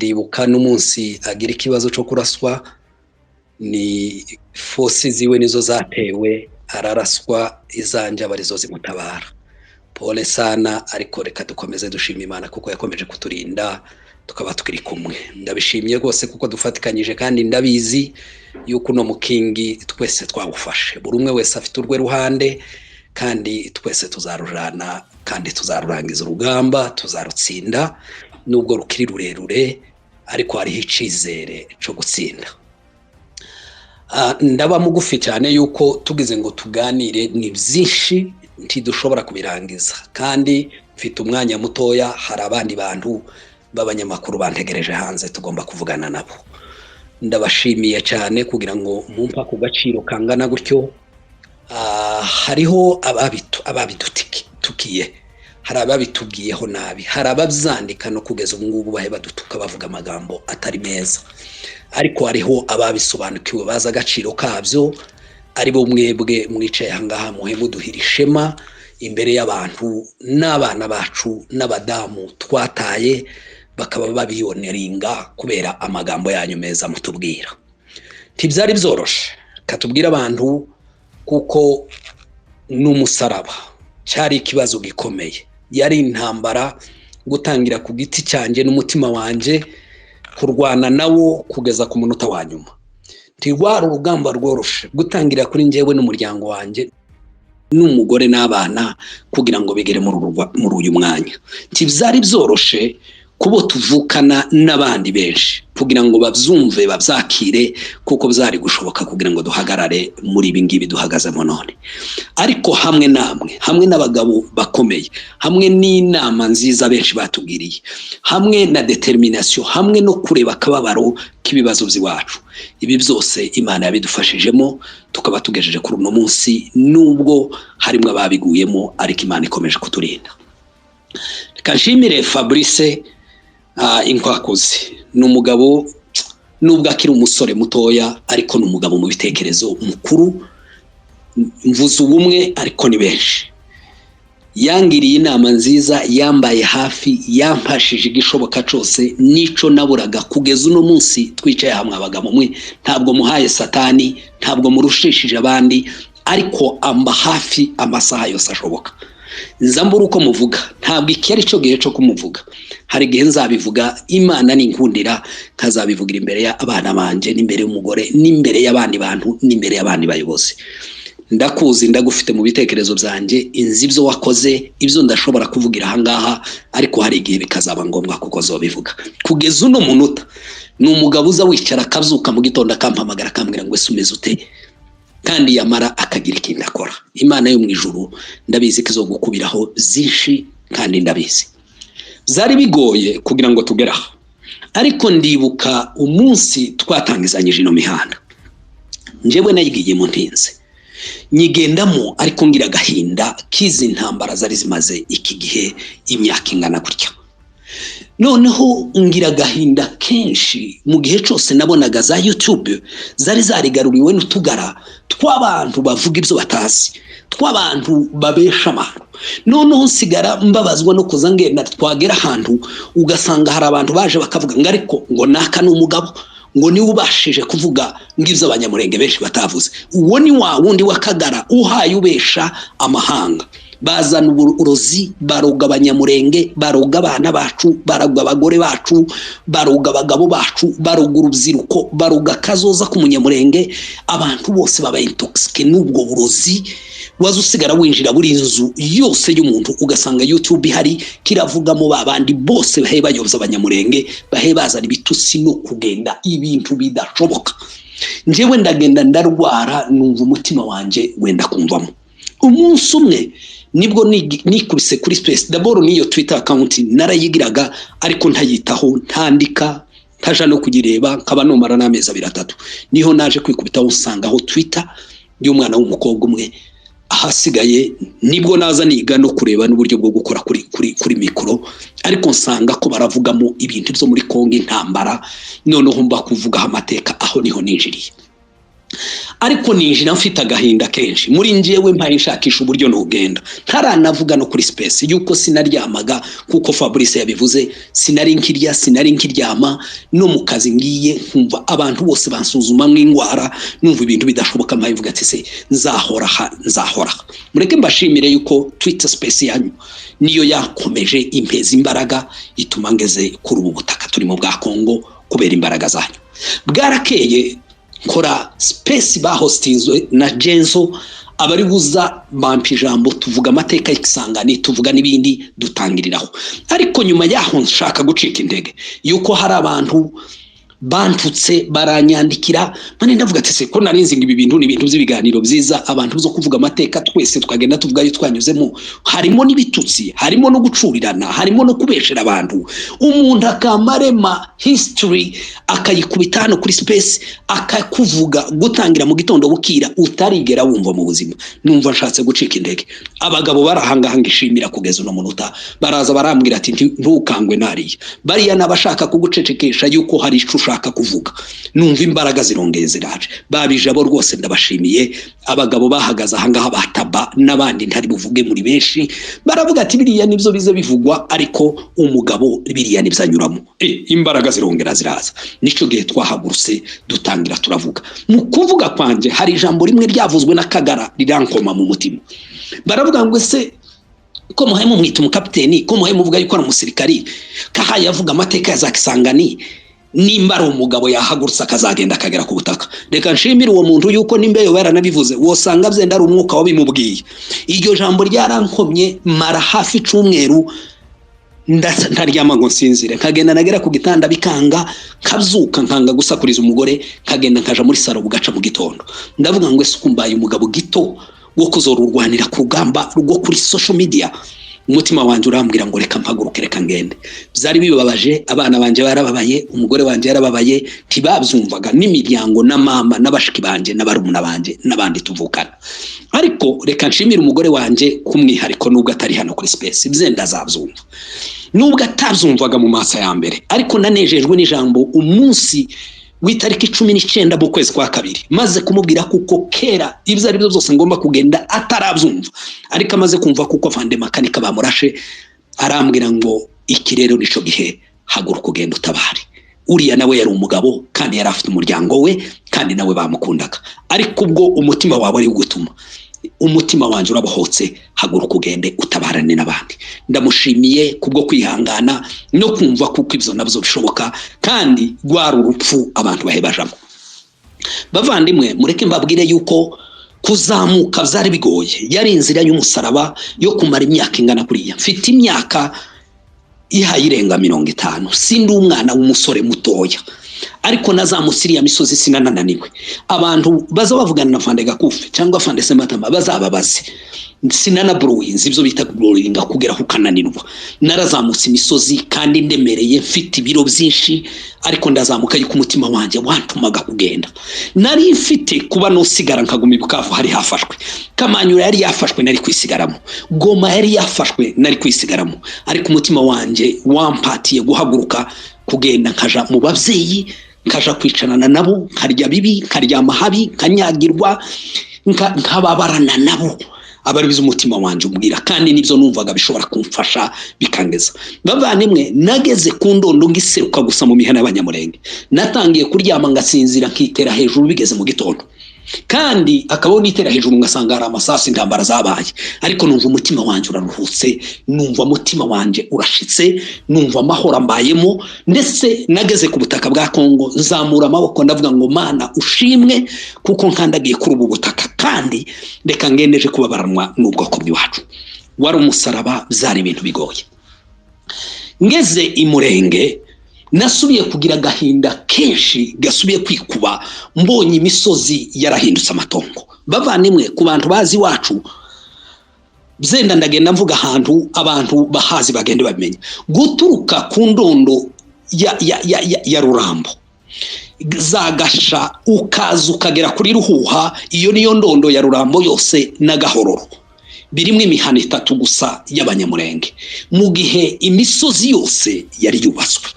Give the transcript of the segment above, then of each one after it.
Ndibuka n'umunsi agira ikibazo cyo kuraswa, ni force ziwe nizo zatewe, araraswa, izanje aba arizo zimutabara. Pole sana, ariko reka dukomeze dushima Imana kuko yakomeje kuturinda tukaba tukiri kumwe. Ndabishimye rwose kuko dufatikanyije, kandi ndabizi yuko uno mukingi twese twawufashe, buri umwe wese afite urwe ruhande, kandi twese tuzarujana kandi tuzarurangiza urugamba, tuzarutsinda nubwo rukiri rurerure, ariko hariho icizere cyo gutsinda. Ndaba mugufi cyane yuko tugize ngo tuganire ni byinshi ntidushobora kubirangiza, kandi mfite umwanya mutoya, hari abandi bantu b'abanyamakuru bantegereje hanze tugomba kuvugana nabo. Ndabashimiye cyane kugira ngo mumpa ku gaciro kangana gutyo. Hariho ababitukiye, hari ababitubwiyeho nabi, hari ababyandika no kugeza ubu ngubu bahe badutuka bavuga amagambo atari meza, ariko hariho ababisobanukiwe bazi agaciro kabyo, ari bo mwebwe mwicaye aha ngaha muhe muduhira ishema imbere y'abantu n'abana bacu n'abadamu twataye, bakaba babiyoneringa kubera amagambo yanyu meza mutubwira. Ntibyari byoroshe katubwira abantu kuko n'umusaraba cyari ikibazo gikomeye, yari intambara gutangira ku giti cyanjye n'umutima wanjye kurwana nawo kugeza ku munota wa nyuma. Ntirwari urugamba rworoshe gutangira kuri njyewe n'umuryango wanjye n'umugore n'abana kugira ngo bigere muri uyu mwanya. Ntibyari byoroshe kubo tuvukana n'abandi benshi kugira ngo babyumve babyakire, kuko byari gushoboka kugira ngo duhagarare muri ibi ngibi duhagazemo none. Ariko hamwe namwe, hamwe n'abagabo bakomeye, hamwe n'inama nziza benshi batubwiriye, hamwe na determination, hamwe no kureba akababaro k'ibibazo by'iwacu, ibi byose Imana yabidufashijemo tukaba tugejeje kuri uno munsi, nubwo harimo ababiguyemo, ariko Imana ikomeje kuturinda. Reka nshimire Fabrice Inkwakuzi, ni umugabo nubwo akiri umusore mutoya, ariko ni umugabo mu bitekerezo mukuru, mvuze ubumwe ariko ni benshi. Yangiriye inama nziza, yambaye hafi, yampashije igishoboka cyose nico naburaga kugeza uno munsi twicaye hamwe abagabo mwe. Ntabwo muhaye satani, ntabwo murushishije abandi, ariko amba hafi amasaha yose ashoboka. Nza mbura uko muvuga, ntabwo iki ari cyo gihe cyo kumuvuga, hari igihe nzabivuga, Imana ninkundira nkazabivugira imbere y'abana banjye n'imbere y'umugore n'imbere y'abandi bantu n'imbere y'abandi bayobozi. Ndakuzi, ndagufite mu bitekerezo byanjye, inzi ibyo wakoze, ibyo ndashobora kuvugira aha ngaha, ariko hari igihe bikazaba ngombwa kuko zobivuga. Kugeza uno munota ni umugabo uza wicara akabyuka mu gitondo akampamagara akambwira ngo ese umeze ute, kandi yamara akagira ikintu akora. Imana yo mu ijuru ndabizi ko izogukubiraho byinshi, kandi ndabizi byari bigoye kugira ngo tugere aha, ariko ndibuka umunsi twatangizanyije ino mihanda, njyewe nayigiyemo ntinze nyigendamo, ariko ngira agahinda k'izi ntambara zari zimaze iki gihe imyaka ingana gutya. Noneho ngira agahinda kenshi mu gihe cyose nabonaga za YouTube zari zarigaruriwe n'utugara tw'abantu bavuga ibyo batazi, tw'abantu babesha abantu. Noneho nsigara mbabazwa no kuza ngenda, twagera ahantu ugasanga hari abantu baje bakavuga ngo ariko ngo naka ni umugabo, ngo niwe ubashije kuvuga ngibyo abanyamurenge benshi batavuze. Uwo ni wa wundi w'akagara uhaye ubesha amahanga. Bazana uburozi, baroga abanyamurenge, baroga abana bacu, baroga abagore bacu, baroga abagabo bacu, baroga urubyiruko, baroga akazoza k'umunyamurenge. Abantu bose baba intoxiqué n'ubwo burozi. Waza usigara winjira buri nzu yose y'umuntu ugasanga YouTube ihari kiravugamo ba bandi bose bahe bayobya abanyamurenge, bahe bazana ibitusi no kugenda ibintu bidashoboka. Njyewe ndagenda ndarwara, numva umutima wanjye wenda kumvamo. Umunsi umwe nibwo nikubise kuri space, d'abord niyo Twitter account narayigiraga ariko ntayitaho, ntandika, ntaja no kugireba, nkaba nomara n'amezi abiri atatu. Niho naje kwikubitaho nsangaho Twitter y'umwana w'umukobwa umwe. Ahasigaye nibwo naza niga no kureba n'uburyo bwo gukora kuri mikoro, ariko nsanga ko baravugamo ibintu byo muri Kongo, intambara. Noneho mba kuvugaho amateka, aho niho ninjiriye. Ariko ninjira mfite agahinda kenshi muri njyewe, mpaye nshakisha uburyo nugenda ntaranavuga no kuri space yuko sinaryamaga, kuko Fabrice yabivuze. Sinari nkirya, sinari nkiryama, no mu kazi ngiye nkumva abantu bose bansuzuma nk'indwara, numva ibintu bidashoboka. Mpaye mvuga ati: "Se nzahora ha, nzahora ha?" Mureke mbashimire yuko Twitter Space yanyu niyo yakomeje impeza imbaraga, ituma ngeze kuri ubu butaka turimo bwa Kongo kubera imbaraga zanyu. Bwarakeye nkora space bahostinzwe na Jenzo, abari buza bampa ijambo, tuvuga amateka y'Ikisangani, tuvuga n'ibindi, dutangiriraho. Ariko nyuma yaho nshaka gucika intege yuko hari abantu bantutse, baranyandikira mane. Ndavuga ati: "Se ko narinzi ngo ibi bintu ni ibintu by'ibiganiro byiza, abantu zo kuvuga amateka, twese twagenda tuvuga ayo twanyuzemo, harimo n'ibitutsi, harimo no gucurirana, harimo no kubeshera abantu, umuntu akamarema history akayikubita hano kuri space, akakuvuga gutangira mu gitondo bukira, utarigera wumva mu buzima." Numva nshatse gucika intege. Abagabo barahangaha ngishimira kugeza uno munota baraza barambwira ati: "Ntukangwe nariya, bariya n'abashaka kugucecekesha yuko hari icyo ushaka kuvuga." Numva imbaraga zirongeye ziraje. Babijabo rwose ndabashimiye, abagabo bahagaze ahangaha bataba n'abandi ntari buvuge muri benshi, baravuga ati: "Biriya nibyo bize bivugwa, ariko umugabo biriya nibyo anyuramo." Imbaraga zirongera ziraza. Nicyo gihe twahagurutse, dutangira turavuga. Mu kuvuga kwanjye hari ijambo rimwe ryavuzwe n'Akagara rirankoma mu mutima. Baravuga ngo: "Ese ko muhaye mumwita umukapiteni, ko muhaye muvuga yuko ari umusirikari, kahaye avuga amateka ya za Kisangani, nimba ari umugabo yahagurutse akazagenda akagera ku butaka?" Reka nshimire uwo muntu yuko nimba yoba yaranabivuze, wosanga byenda ari umwuka wabimubwiye. Iryo jambo ryarankomye, mara hafi icumweru ntaryama ngo nsinzire. Nkagenda nagera ku gitanda bikanga, nkabyuka nkanga gusakuriza umugore, nkagenda nkaja muri saro bugaca mu gitondo. Ndavuga ngo: "Ese ukumbaye umugabo gito wo kuzorurwanira ku rugamba rwo kuri social media?" Umutima wanjye urambwira ngo: "Reka mpaguruke, reka ngende." Byari bibabaje, abana banjye barababaye, umugore wanjye yarababaye, ntibabyumvaga, n'imiryango na mama n'abashiki banjye n'abarumuna banjye n'abandi tuvukana. Ariko reka nshimire umugore wanjye k'umwihariko, nubwo atari hano kuri space, byenda azabyumva, nubwo atabyumvaga mu maso ya mbere. Ariko nanejejwe n'ijambo umunsi w'itariki 19 mu kwezi kwa kabiri, maze kumubwira kuko kera ibyo ari byo byose ngomba kugenda, atarabyumva, ariko amaze kumva kuko afande Makanika bamurashe, arambwira ngo: "Iki rero nico gihe, haguruka ugenda utabare." Uriya nawe yari umugabo kandi yari afite umuryango we, kandi nawe bamukundaga. Ariko ubwo umutima wawe ari gutuma, umutima wanjye urabohotse, haguruka ugende utabarane n'abandi. Ndamushimiye kubwo kwihangana no kumva kuko ibyo nabyo bishoboka, kandi rwari urupfu abantu bahebajamo. Bavandimwe, mureke mbabwire yuko kuzamuka byari bigoye, yari inzira y'umusaraba yo kumara imyaka ingana kuriya. Mfite imyaka ihaye irenga 50, sindi umwana w'umusore mutoya, ariko nazamutse iriya misozi sinanananiwe. Abantu baza bavugana na Fande Gakufe cyangwa Fande Sematama bazababaze, sinanaburuwinze ibyo bita buruwinga kugera kukananirwa. Narazamutse imisozi kandi ndemereye, mfite ibiro byinshi, ariko ndazamuka yuko umutima wanjye wantumaga kugenda. Nari mfite kuba nusigara nkaguma i Bukavu, hari hafashwe. Kamanyura yari yafashwe, nari kwisigaramo. Goma yari yafashwe, nari kwisigaramo. Ariko umutima wanjye wampatiye guhaguruka, kugenda nkaja mu babyeyi, nkaja kwicarana nabo, nkarya bibi, nkaryama habi, nkanyagirwa, nkababarana nabo. Aba ari umutima wanjye umbwira, kandi nibyo numvaga bishobora kumfasha bikangeza. Bavandimwe, nageze ku ndondo ngiseruka gusa mu mihana y'Abanyamurenge, natangiye kuryama ngasinzira, nkitera hejuru bigeze mu gitondo, kandi akabaho nitera hejuru ngasanga hari amasasu, intambara zabaye. Ariko numva umutima wanjye uraruhutse, numva umutima wanjye urashitse, numva amahoro ambayemo. Ndetse nageze ku butaka bwa Kongo, nzamura amaboko, ndavuga ngo: "Mana ushimwe kuko nkandagiye kuri ubu butaka, kandi reka ngendeje kubabaranwa n'ubwoko bw'iwacu." Wari umusaraba, byari ibintu bigoye. Ngeze i Murenge nasubiye kugira agahinda kenshi gasubiye kwikuba, mbonye imisozi yarahindutse amatongo. Bavandimwe, ku bantu bazi iwacu, byenda ndagenda mvuga ahantu abantu bahazi bagende babimenya. Guturuka ku ndondo ya Rurambo zagasha, ukaza ukagera kuri Ruhuha, iyo niyo ndondo ya Rurambo yose n'Agahororo, birimo imihana itatu gusa y'Abanyamurenge, mu gihe imisozi yose yari yubatswe.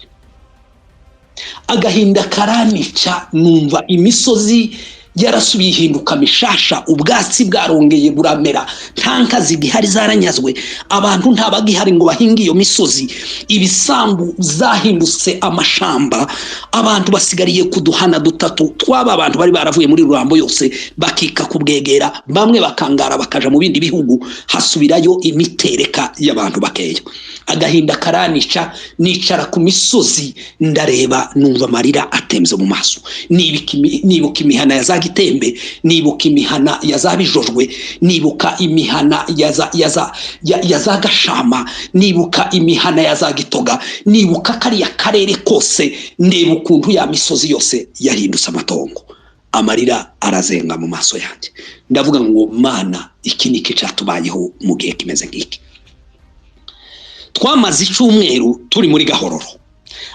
Agahinda karanica, numva imisozi Yarasubiye ihinduka mishasha, ubwatsi bwarongeye buramera, nta nka zigihari zaranyazwe, abantu ntabagihari ngo bahinge iyo misozi, ibisambu zahindutse amashamba, abantu basigariye kuduhana dutatu twaba abantu bari baravuye muri Rurambo yose bakika kubwegera, bamwe bakangara bakaja mu bindi bihugu, hasubirayo imitereka y'abantu bakeya. Agahinda karanica, nicara ku misozi ndareba, numva amarira atemze mu maso. Nibuka imihana ya za Gitembe, nibuka imihana ya za Bijojwe, nibuka imihana ya za Gashama, nibuka imihana ya za Gitoga, nibuka kariya karere kose, ndeba ukuntu ya misozi yose yahindutse amatongo. Amarira arazenga mu maso yanjye, ndavuga ngo Mana, iki ni iki cyatubayeho mu gihe kimeze nk'iki? Twamaze icyumweru turi muri Gahororo,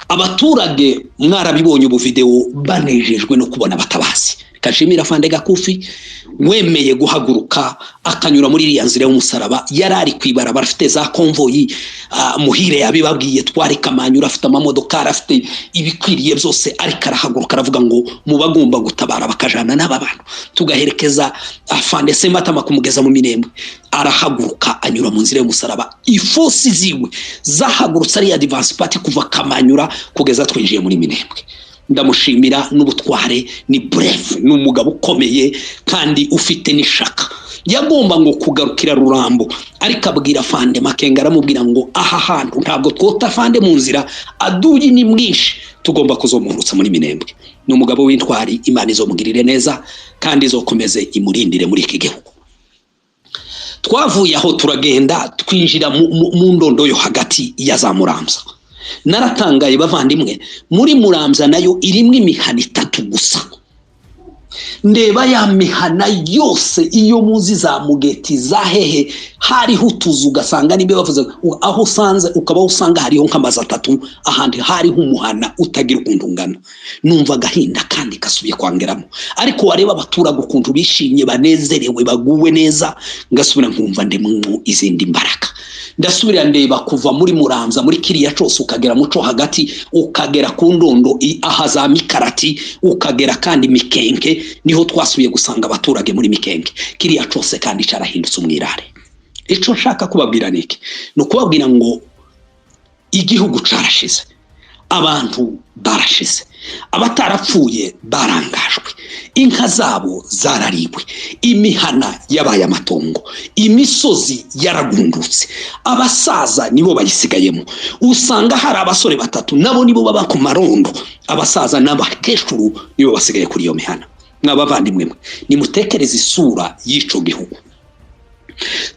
abaturage mwarabibonye ubu video banejejwe no kubona abatabazi. Kashimira Afande Gakufi wemeye guhaguruka akanyura muri iriya nzira y'umusaraba, yari ari kwibarabara afite za konvoyi, Muhire yabibabwiye, twari Kamanyura afite amamodoka, afite ibikwiriye byose, ariko arahaguruka aravuga ngo mu bagomba gutabara bakajana n'aba bantu, tugaherekeza Afande Sematama kumugeza mu Minembwe. Arahaguruka anyura mu nzira y'umusaraba, ifosi ziwe zahagurutse ari advance party kuva Kamanyura kugeza twinjiye muri Minembwe. Ndamushimira n'ubutware, ni bref, ni umugabo ukomeye kandi ufite n'ishaka. Yagomba ngo kugarukira Rurambo, ariko abwira Afande Makenga, aramubwira ngo aha hantu ntabwo twota Afande mu nzira, aduyi ni mwinshi, tugomba kuzomuhurutsa muri Minembwe. Ni umugabo w'intwari, Imana izomugirire neza kandi izokomeze imurindire muri iki gihugu. Twavuye aho turagenda twinjira mu ndondo yo hagati ya za Muramvya. Naratangaye bavandimwe, muri Muramvya nayo irimwe imihana itatu gusa. Ndeba ya mihana yose iyo muzi za Mugeti za hehe, hariho utuzu ugasanga nibe bavuze aho usanze ukaba usanga hariho nk'amazu atatu, ahandi hariho umuhana utagira ukuntu ungana. Numva agahinda kandi kasubiye kwangeramo, ariko wareba abaturage ukuntu bishimye banezerewe baguwe neza, ngasubira nkumva ndimwo izindi mbaraga. Ndasubira ndeba kuva muri Muramvya muri kiriya cyose ukagera muco hagati, ukagera ku ndondo aha za Mikarati, ukagera kandi Mikenke, niho twasubiye gusanga abaturage muri Mikenke. Kiriya cyose kandi carahindutse umwirare. Ico nshaka kubabwira niki? Ni ukubabwira ngo igihugu carashize, abantu barashize, abatarapfuye barangajwe, inka zabo zararibwe, imihana yabaye amatongo, imisozi yaragundutse, abasaza nibo bayisigayemo. Usanga hari abasore batatu nabo nibo baba ku marondo, abasaza n'abakecuru nibo basigaye kuri iyo mihana. Mwabavandimwe mwe, nimutekereze isura y'ico gihugu.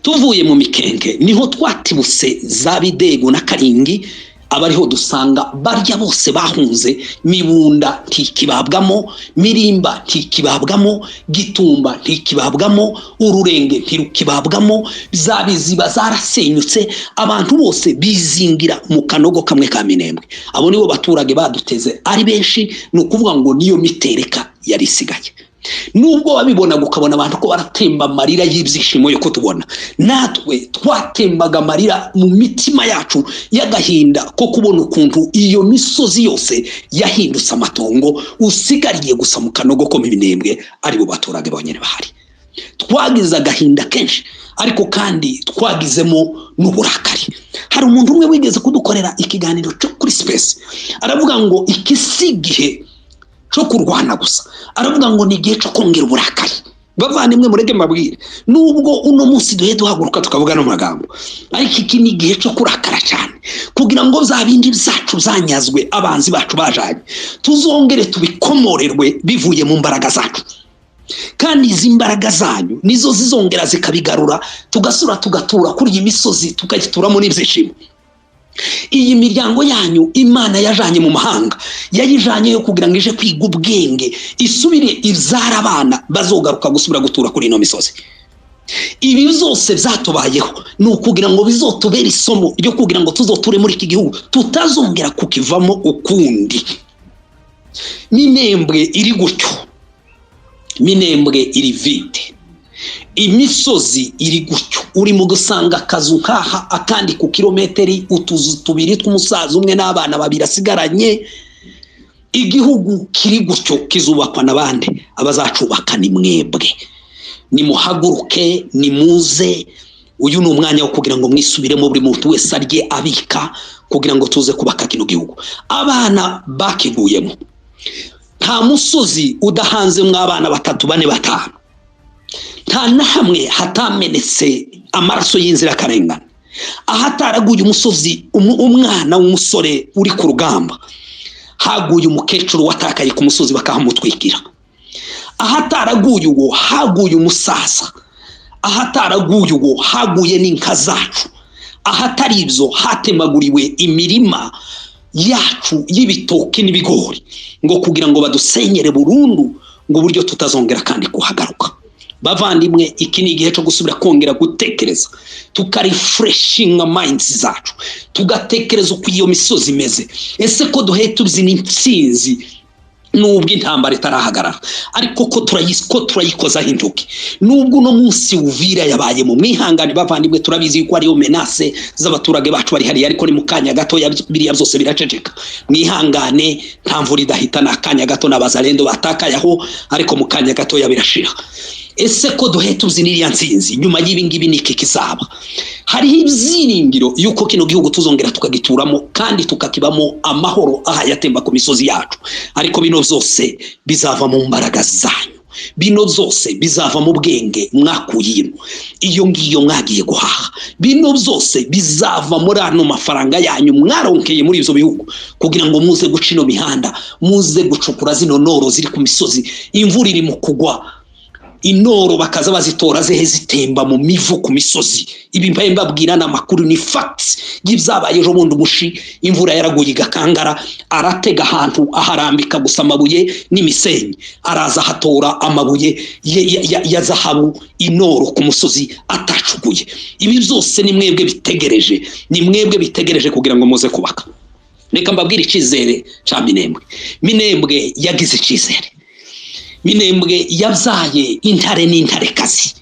Tuvuye mu Mikenke niho twatibutse za Bidego na Karingi, abariho dusanga barya bose bahunze. Mibunda ntikibabwamo, Mirimba ntikibabwamo, Gitumba ntikibabwamo, Ururenge ntirukibabwamo, za biziba zarasenyutse, abantu bose bizingira mu kanogo kamwe ka Minembwe. Abo nibo baturage baduteze ari benshi, ni ukuvuga ngo niyo mitereka yari isigaye. Nubwo wabibona ukabona abantu ko baratemba amarira y'ibyishimo yo kutubona, natwe twatembaga amarira mu mitima yacu y'agahinda ko kubona ukuntu iyo misozi yose yahindutse amatongo, usigariye gusa mu kanogo ko mu Minembwe aribo baturage bonyine bahari. Twagize agahinda kenshi, ariko kandi twagizemo n'uburakari. Hari umuntu umwe wigeze kudukorera ikiganiro cyo kuri space, aravuga ngo iki si igihe cyo kurwana gusa, aravuga ngo ni igihe cyo kongera uburakari. Bavandimwe mureke mbabwire, nubwo uno munsi duhe duhaguruka tukavuga no magambo, ariko iki ni igihe cyo kurakara cyane, kugira ngo bya bindi byacu byanyazwe abanzi bacu bajanye, tuzongere tubikomorerwe bivuye mu mbaraga zacu. Kandi izi mbaraga zanyu nizo zizongera zikabigarura, tugasura tugatura kuri iyi misozi, tukagituramo n'ibyishimo. Iyi miryango yanyu Imana yajanye mu mahanga, yayijanye yo kugira ngo ije kwiga ubwenge, isubire ibyara abana bazogaruka gusubira gutura kuri ino misozi. Ibi byose byatubayeho ni ukugira ngo bizotubere isomo ryo kugira ngo tuzoture muri iki gihugu, tutazongera kukivamo ukundi. Minembwe iri gutyo, Minembwe iri vide, imisozi iri gutyo, uri mu gusanga akazu nkaha akandi ku kilometeri utuzu tubiri tw'umusaza umwe n'abana babiri asigaranye. Igihugu kiri gutyo kizubakwa n'abandi? Abazacubaka ni mwebwe. Nimuhaguruke, nimuze. Uyu ni umwanya wo kugira ngo mwisubiremo, buri muntu wese arye abika kugira ngo tuze kubaka kino gihugu. Abana bakiguyemo, nta musozi udahanzemo abana batatu, bane, batanu, nta na hamwe hatamenetse amaraso y'inzirakarengane. Ahataraguye umusozi umwana w'umusore uri ku rugamba, haguye umukecuru watakaye ku musozi bakahamutwikira. Ahataraguye uwo, haguye umusaza. Ahataraguye uwo, haguye n'inka zacu. Ahatari ibyo, hatemaguriwe imirima yacu y'ibitoki n'ibigori, ngo kugira ngo badusenyere burundu, ngo uburyo tutazongera kandi kuhagaruka. Bavandimwe, iki ni igihe cyo gusubira kongera gutekereza, tukarefreshinga minds zacu, tugatekereza uko iyo misozi imeze. Ese ko duhe tubyina intsinzi nubwo intambara itarahagarara, ariko ko turayikozaho intoki, nubwo uno munsi Uvira yabaye mu mwihangane? Bavandimwe, turabizi yuko ariyo menace z'abaturage bacu bari hariya, ariko ni mu kanya gato biriya byose biraceceka. Mwihangane, nta mvura idahita. Ni akanya gato n'abazalendo batakaye aho, ariko mu kanya gatoya birashira. Ese ko duhe tubyina iriya ntsinzi, nyuma y'ibi ngibi ni iki kizaba? Hariho ibyiringiro yuko kino gihugu tuzongera tukagituramo kandi tukakibamo amahoro aha yatemba ku misozi yacu. Ariko bino byose bizava mu mbaraga zanyu, bino byose bizava mu bwenge mwakuye ino iyo ngiyo mwagiye guhaha, bino byose bizava muri ano mafaranga yanyu mwaronkeye muri ibyo bihugu, kugira ngo muze guca ino mihanda, muze gucukura zino noro ziri ku misozi. Imvura iri mu kugwa, inoro bakaza bazitora zehe zitemba mu mivu ku misozi. Ibi mbaye mbabwira ni amakuru, ni facts y'ibyabaye ejo bundi. Umushi imvura yaraguye igakangara, aratega ahantu aharambika gusa amabuye n'imisenyi, araza ahatora amabuye ya zahabu, inoro ku musozi atacukuye. Ibi byose ni mwebwe bitegereje, ni mwebwe bitegereje kugira ngo muze kubaka. Reka mbabwire icyizere cya Minembwe. Minembwe yagize icyizere. Minembwe yabyaye intare n'intarekazi.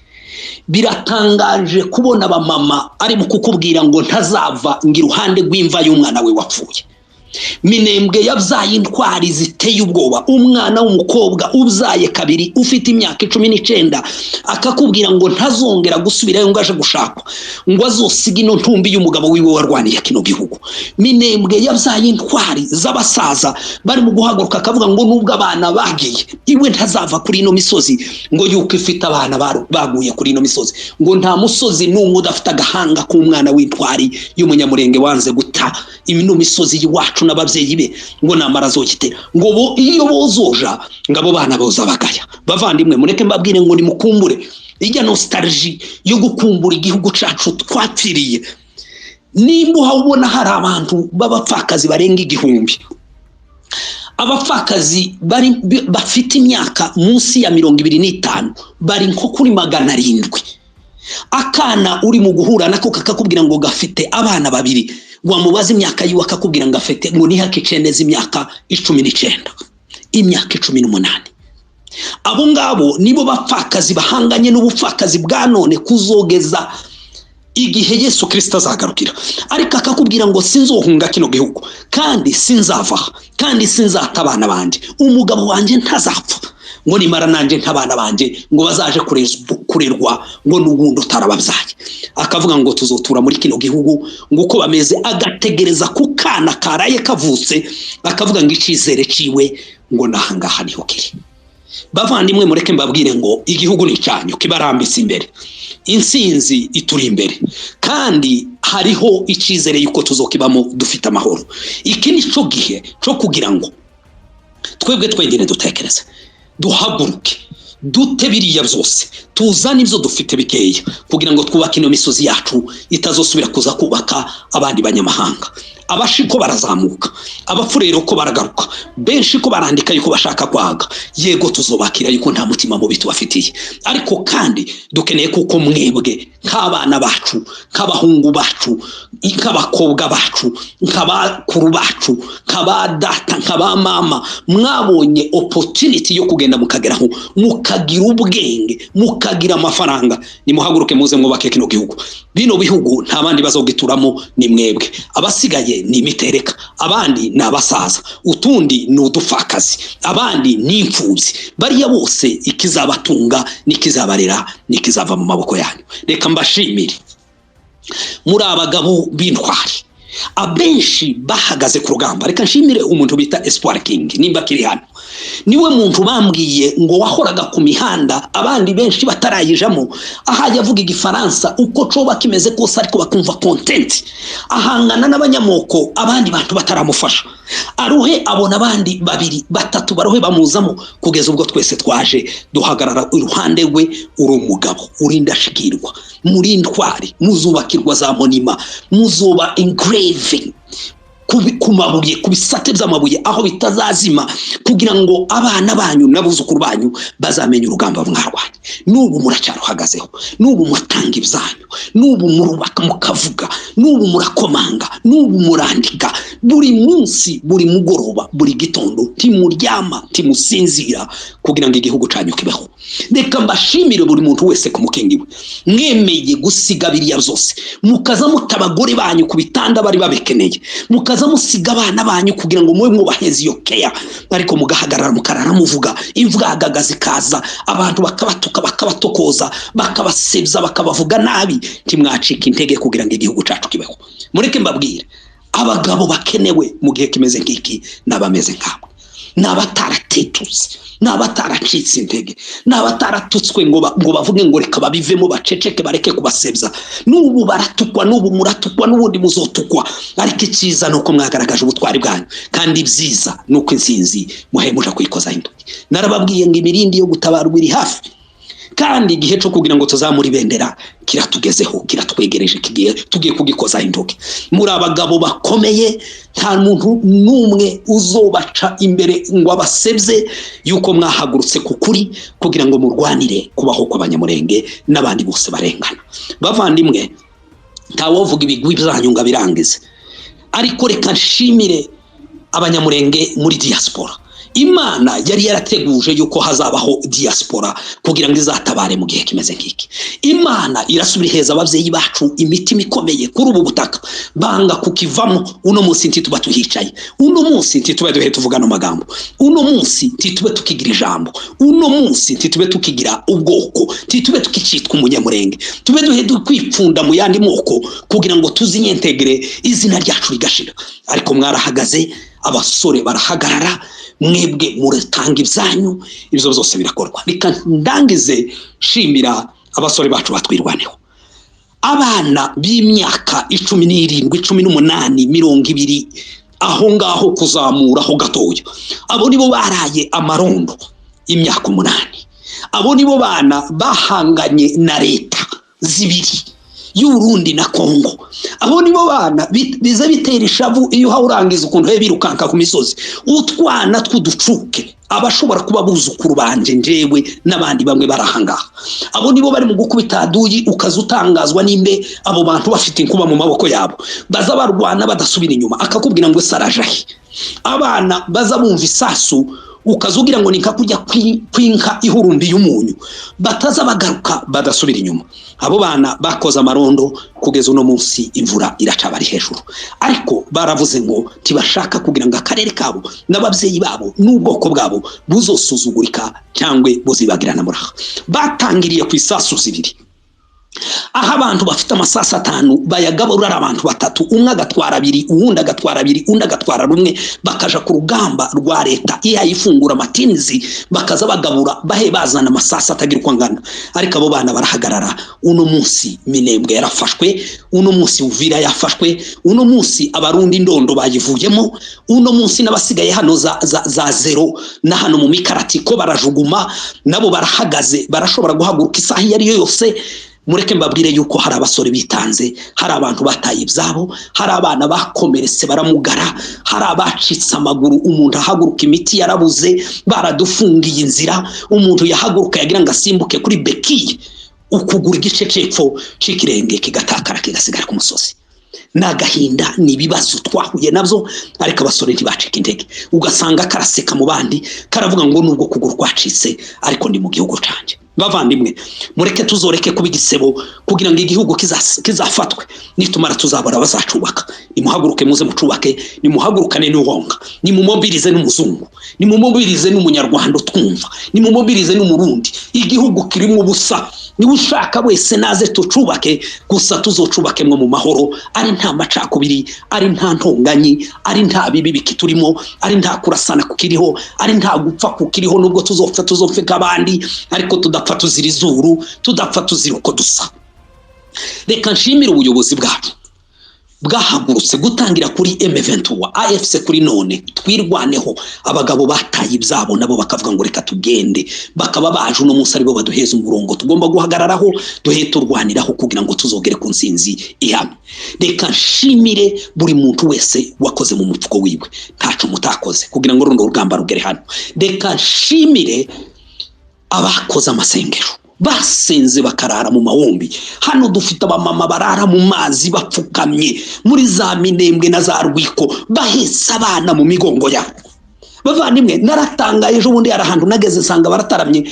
Biratangaje kubona abamama ari mu kukubwira ngo ntazava ngo iruhande rw'imva y'umwana we wapfuye. Minembwe yabyaye intwari ziteye ubwoba. Umwana w'umukobwa ubyaye kabiri, ufite imyaka 19, akakubwira ngo ntazongera gusubirayo, ngo aje gushakwa, ngo azosiga ino ntumbi y'umugabo wiwe warwaniye kino gihugu. Minembwe yabyaye intwari z'abasaza bari mu guhaguruka, akavuga ngo nubwo abana bagiye, iwe ntazava kuri ino misozi, ngo yuko ifite abana baguye kuri ino misozi, ngo nta musozi n'umwe udafite agahanga k'umwana w'intwari y'umunyamurenge wanze guta ino misozi y'iwacu n'ababyeyi be, ngo namara azogitera, ngo bo iyo bozoja ngo abo bana boza bagaya. Bavandimwe, mureke mbabwire ngo nimukumbure ijya nostalgie yo gukumbura igihugu cacu twapfiriye. Nimba ubona hari abantu b'abapfakazi barenga 1000, abapfakazi bari bafite imyaka munsi ya 25 bari nko kuri 700. Akana uri mu guhura nako kakakubwira ngo gafite abana babiri, wamubaza imyaka yiwe akakubwira ngo afite, ngo nihake neza imyaka 19, imyaka 18. Abo ngabo nibo bapfakazi bahanganye n'ubupfakazi bwa none kuzogeza igihe Yesu Kristo azagarukira. Ariko akakubwira ngo sinzohunga kino gihugu, kandi sinzava, kandi sinzata abana banje, umugabo wanjye ntazapfa, ngo nimara nanjye ntabana banje ngo bazaje kurerwa ngo n'ubundi utarababyaye. Akavuga ngo tuzotura muri kino gihugu, ngo uko bameze, agategereza ku kana karaye kavutse, akavuga ngo icyizere ciwe ngo nahangaha niho kiri. Bavandimwe, mureke mbabwire ngo igihugu ni icyanyu, kibarambitse imbere, intsinzi ituri imbere, kandi hariho icyizere yuko tuzokibamo dufite amahoro. Iki ni cyo gihe cyo kugira ngo twebwe twenyine dutekereze, duhaguruke, dute biriya byose, tuzane ibyo dufite bikeya kugira ngo twubake ino misozi yacu itazosubira kuza kubaka abandi banyamahanga. Abashi ko barazamuka, abafurero ko baragaruka, benshi ko barandika yuko bashaka kwaga. Yego, tuzobakira yuko nta mutima mubi tubafitiye, ariko kandi dukeneye kuko mwebwe nk'abana bacu, nk'abahungu bacu, nk'abakobwa bacu, nk'abakuru bacu, nk'aba data, nk'aba mama, mwabonye opportunity yo kugenda mukageraho, mukagira ubwenge, mukagira amafaranga. Nimuhaguruke muze mwubake kino gihugu. Bino bihugu nta bandi bazogituramo, ni mwebwe abasigaye. Udusigaye ni imitereka, abandi ni abasaza, utundi ni udupfakazi, abandi ni imfubyi. Bariya bose ikizabatunga n'ikizabarera n'ikizava mu maboko yanyu. Reka mbashimire, muri abagabo b'intwari, abenshi bahagaze ku rugamba. Reka nshimire umuntu bita Espoir King, nimba akiri hano. Niwe muntu bambwiye ngo wahoraga ku mihanda abandi benshi batarayijamo, ahajya avuga Igifaransa uko coba kimeze kose, ariko bakumva content. Ahangana n'abanyamoko abandi bantu bataramufasha, aruhe abona abandi babiri batatu baruhe bamuzamo, kugeza ubwo twese twaje duhagarara iruhande rwe. Uri umugabo, uri indashikirwa, muri intwari, muzubakirwa za monument, muzuba engraving ku mabuye, ku bisate by'amabuye, aho bitazazima, kugira ngo abana banyu n'abuzukuru banyu bazamenye urugamba mwarwanye. N'ubu muracyaruhagazeho, n'ubu mutanga ibyanyu, n'ubu murubaka mukavuga, n'ubu murakomanga, n'ubu murandika buri munsi, buri mugoroba, buri gitondo. Ntimuryama, ntimusinzira kugira ngo igihugu cyanyu kibeho. Reka mbashimire buri muntu wese ku mukingi we. Mwemeye gusiga biriya byose, mukaza muta abagore banyu ku bitanda bari babikeneye, mukaza musiga abana banyu kugira ngo mube mwubaheze iyo keya, ariko mugahagarara, mukarara muvuga, imvwagaga zikaza, abantu bakabatuka, bakabatokoza, bakabasebya, bakabavuga nabi, ntimwacika intege kugira ngo igihugu cyacu kibeho. Mureke mbabwire, abagabo bakenewe mu gihe kimeze nk'iki n'abameze nkamwe, ni abataratetutse, ni abataracitse intege, ni abataratutswe ngo bavuge ngo reka babivemo, baceceke, bareke kubasebya. N'ubu baratukwa, n'ubu muratukwa, n'ubundi muzotukwa, ariko icyiza ni uko mwagaragaje ubutwari bwanyu, kandi ibyiza ni uko intsinzi muhaye muja kuyikozaho intoki. Narababwiye ngo imirindi yo gutabarwa iri hafi, kandi igihe cyo kugira ngo tuzamure ibendera kiratugezeho, kiratwegereje, kigiye, tugiye kugikozaho intoki. Muri abagabo bakomeye, nta muntu n'umwe uzobaca imbere ngo abasebye yuko mwahagurutse ku kuri kugira ngo murwanire kubaho kw'Abanyamurenge n'abandi bose barengana. Bavandimwe, ntawovuga ibigwi byanyu ngo abirangize, ariko reka nshimire Abanyamurenge muri diaspora. Imana yari yarateguje yuko hazabaho diaspora kugira ngo izatabare mu gihe kimeze nk'iki. Imana irasubira iheza ababyeyi bacu imitima ikomeye kuri ubu butaka, banga kukivamo. Uno munsi ntituba tuhicaye, uno munsi ntitube duhe tuvuga ano magambo, uno munsi ntitube tukigira ijambo, uno munsi ntitube tukigira ubwoko, ntitube tukicitwa Umunyamurenge, tube duhe kwipfunda mu yandi moko kugira ngo tuzinyentegere, izina ryacu rigashira. Ariko mwarahagaze, abasore barahagarara, mwebwe muratanga ibyanyu, ibyo byose birakorwa. Reka ndangize shimira abasore bacu batwirwaneho, abana b'imyaka 17, 18, 20, aho ngaho kuzamuraho gatoya. Abo nibo baraye amarondo imyaka 8. Abo nibo bana bahanganye na leta zibiri y'Uburundi na Kongo. Abo nibo bana biza bitera ishavu iyo uhawe urangiza ukuntu he birukanka ku misozi, utwana tw'uducuke, abashobora kuba buzukuru banje njewe n'abandi bamwe barahangaha. Abo nibo bari mu gukubita aduyi, ukaza utangazwa nimbe abo bantu bafite inkuba mu maboko yabo, baza barwana badasubira inyuma, akakubwira ngo sarajahe. Abana baza bumva isasu ukaza ugira ngo ni nka kujya kw'inka ihurumbi y'umunyu, bataza bagaruka badasubira inyuma. Abo bana bakoze amarondo kugeza uno munsi, imvura iraca bari hejuru, ariko baravuze ngo ntibashaka kugira ngo akarere kabo n'ababyeyi babo n'ubwoko bwabo buzosuzugurika cyangwa buzibagirana. Muraha batangiriye ku isasu zibiri, aho abantu bafite amasasu 5 bayagaburira ari abantu batatu, umwe agatwara abiri, uwundi agatwara abiri, undi agatwara rumwe, bakaja ku rugamba rwa leta iyayifungura amatinzi, bakaza bagabura bahe bazana amasasu atagira uko angana. Ariko abo bana barahagarara. Uno munsi Minembwe yarafashwe, uno munsi Uvira yafashwe, uno munsi Abarundi ndondo bayivuyemo, uno munsi n'abasigaye hano za zero na hano mu mikarati ko barajuguma, nabo barahagaze, barashobora guhaguruka isaha iyo ari yo yose. Mureke mbabwire yuko hari abasore bitanze, hari abantu bataye ibyabo, hari abana bakomeretse baramugara, hari abacitse amaguru, umuntu ahaguruka imiti yarabuze, baradufungiye inzira, umuntu yahaguruka yagira ngo asimbuke kuri bekiye, ukugura igice cy'epfo cy'ikirenge kigatakara kigasigara ku musozi. Ni agahinda, ni ibibazo twahuye nabyo, ariko abasore ntibacika intege. Ugasanga karaseka mu bandi, karavuga ngo nubwo kuguru kwacitse ariko ndi mu gihugu cyanjye. Bavandimwe, mureke tuzoreke kuba igisebo kugira ngo igihugu kizafatwe, nitumara tuzabora bazacubaka. Nimuhaguruke muze mucubake, nimuhagurukane n'uwonga, nimumobirize n'umuzungu, nimumobirize n'umunyarwanda utwumva, nimumobirize n'umurundi. Igihugu kirimo ubusa, niba ushaka wese naze tucubake, gusa tuzocubakemwo mu mahoro, ari nta macakubiri, ari nta ntonganyi, ari nta bibi bikiturimo, ari nta kurasana kukiriho, ari nta gupfa kukiriho. Nubwo tuzopfa tuzopfe nk'abandi, ariko tudapfa tuzira izuru, tudapfa tuzira uko dusa. Reka nshimire ubuyobozi bwacu bwahagurutse gutangira kuri M23 AFC kuri none Twirwaneho. Abagabo bataye ibyabo nabo bakavuga ngo reka tugende, bakaba baje uno munsi aribo baduheza umurongo tugomba guhagararaho, duhe turwaniraho kugira ngo tuzogere ku nsinzi ihamye. Reka nshimire buri muntu wese wakoze mu mufuko wiwe, ntaco mutakoze kugira ngo runo rugamba rugere hano. Reka nshimire abakoze amasengesho, basenze bakarara mu mawumbi. Hano dufite abamama barara mu mazi bapfukamye muri za Minembwe na za Rwiko, bahetse abana mu migongo yabo. Bavandimwe, naratangaye ejo bundi hari ahantu nageze nsanga barataramye,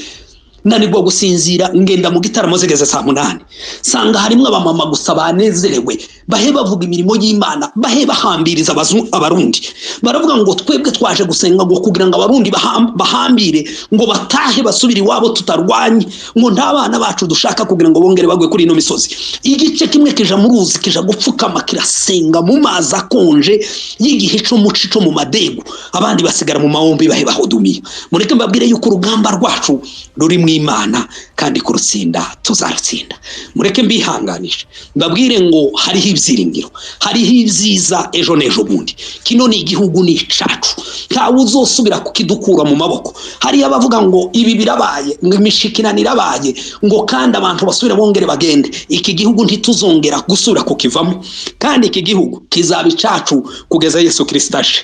nanirwa gusinzira, ngenda mu gitaramo zigeze saa 8, nsanga harimo abamama gusa banezerewe, bahe bavuga imirimo y'Imana, bahe bahambiriza abarundi. Baravuga ngo twebwe twaje gusenga ngo kugira ngo abarundi bahambire ngo batahe basubire iwabo tutarwanye, ngo nta bana bacu dushaka kugira ngo bongere bagwe kuri ino misozi. Igice kimwe kija mu ruzi, kija gupfukama, kirasenga mu mazi akonje y'igihe cyo mu cico mu madegu, abandi basigara mu mahombi bahe bahudumiye. Mureke mbabwire yuko urugamba rwacu ruri mu Imana, kandi kurutsinda tuzarutsinda. Mureke mbihanganishe mbabwire ngo hariho ibyiringiro, hariho ibyiza ejo n'ejo bundi. Kino ni igihugu, ni icacu, ntawe uzosubira kukidukura mu maboko. Hariyo abavuga ngo ibi birabaye, ngo imishikirano irabaye, ngo kandi abantu basubira bongere bagende. Iki gihugu ntituzongera gusubira kukivamo, kandi iki gihugu kizaba icacu kugeza Yesu Kristo aje.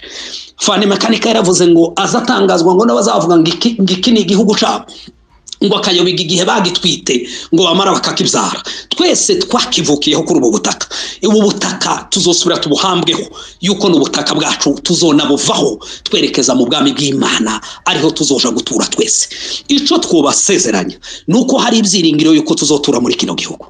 Fani Makanika yaravuze ngo azatangazwa ngo n'abazavuga ngo iki ni igihugu cabo, ngo akayobiga igihe bagitwite ngo bamara bakakibyara. Twese twakivukiyeho kuri ubu butaka, ubu butaka tuzosubira tubuhambweho, yuko n'ubutaka bwacu tuzonabuvaho twerekeza mu bwami bw'Imana, ariho tuzoja gutura twese. Ico twobasezeranya nuko hari ibyiringiro yuko tuzotura muri kino gihugu.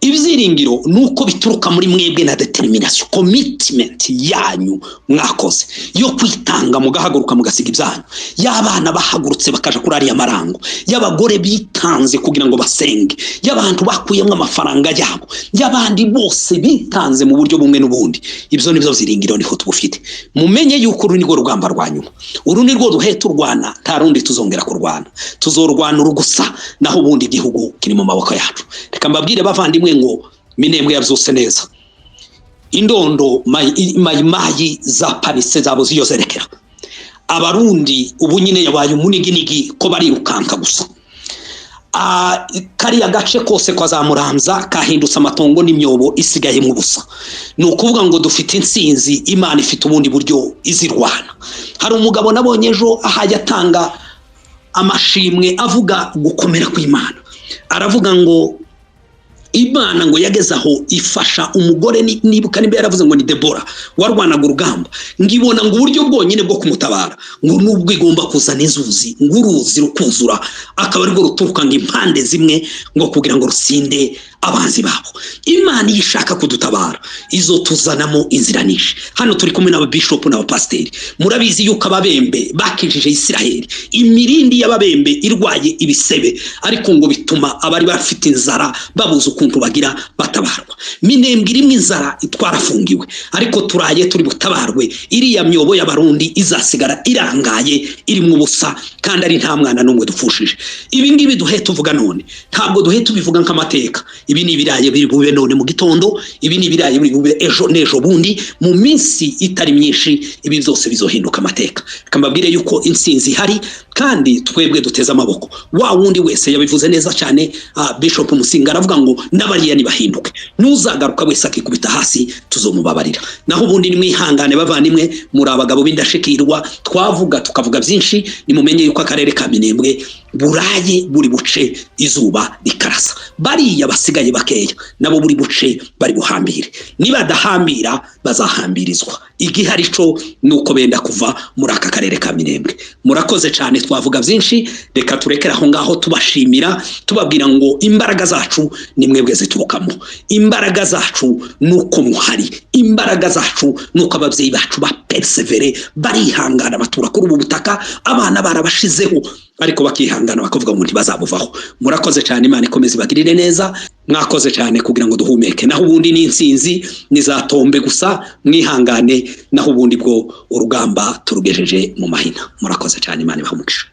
Ibyiringiro nuko bituruka muri mwebwe na determination, commitment yanyu mwakoze yo kwitanga, mugahaguruka mugasiga ibyanyu, y'abana bahagurutse bakaja kuri ariya marango, y'abagore bitanze kugira ngo basenge, y'abantu bakuyemo amafaranga yabo, y'abandi bose bitanze mu buryo bumwe n'ubundi. Ibyo nibyo byiringiro, niho tubufite. Mumenye yuko uru nirwo rugamba rwa nyuma, uru nirwo duhe turwana, nta rundi tuzongera kurwana, tuzorwana uru gusa, naho ubundi igihugu kiri mu maboko yacu. Reka mbabwire bavandimwe ngo Minembwe yabyutse neza, indondo mayimayi za panise zabo ziyo zerekera abarundi ubu nyine yabaye umuniginigi ko barirukanka gusa. Kariya gace kose kwa za Muramza kahindutse amatongo n'imyobo isigaye mu busa. Ni ukuvuga ngo dufite intsinzi, Imana ifite ubundi buryo izirwana. Hari umugabo nabonye ejo ahajya atanga amashimwe avuga gukomera kw'Imana, aravuga ngo Imana ngo yageze aho ifasha umugore, nibuka nimba yaravuze ngo ni Debora warwanaga urugamba, ngibona ngo uburyo bwonyine bwo kumutabara ngo nubwo igomba kuzana inzuzi, ngo uruzi rukuzura akaba arirwo ruturuka ngo impande zimwe ngo kugira ngo rutsinde abanzi babo. Imana iyo ishaka kudutabara izo tuzanamo inzira nyinshi. Hano turi kumwe n'ababishopu n'abapasiteri, murabizi yuko ababembe bakijije Isiraheli, imirindi y'ababembe irwaye ibisebe, ariko ngo bituma abari bafite inzara babuze ukuntu bagira batabarwa. Minembwe irimo inzara twarafungiwe, ariko turaye turi butabarwe. Iriya myobo y'abarundi izasigara irangaye irimo ubusa, kandi ari nta mwana n'umwe dupfushije. Ibi ngibi duhe tuvuga none, ntabwo duhe tubivuga nk'amateka. Ibi ni ibirayi biri bube none mu gitondo, ibi ni ibirayi biri bube ejo n'ejo bundi, mu minsi itari myinshi ibi byose bizohinduka amateka. Reka mbabwire yuko intsinzi ihari, Kandi twebwe duteze amaboko wa wundi wese. Yabivuze neza cyane Bishop Musinga, aravuga ngo n'abariya nibahinduke, n'uzagaruka wese akikubita hasi tuzomubabarira. Naho ubundi nimwihangane bavandimwe, muri abagabo b'indashikirwa. Twavuga tukavuga byinshi. Nimumenye yuko akarere ka Minembwe buraye buri buce izuba rikarasa. Bariya basigaye bakeya nabo buri buce bari buhambire, nibadahambira bazahambirizwa. Igihari cyo nuko benda kuva muri aka karere ka Minembwe. Murakoze cyane, twavuga byinshi, reka turekere aho ngaho, tubashimira, tubabwira ngo imbaraga zacu ni mwebwe ziturukamo, imbaraga zacu nuko muhari, imbaraga zacu nuko ababyeyi bacu ba persevere, barihangana, batura kuri ubu butaka, abana barabashizeho ariko bakihangana, bakavuga ngo ntibazabuvaho. Murakoze cyane, Imana ikomeze ibagirire neza. Mwakoze cyane kugira ngo duhumeke. Naho ubundi ni insinzi nizatombe gusa, mwihangane. Naho ubundi bwo urugamba turugejeje mu mahina. Murakoze cyane, Imana ibahe umugisha.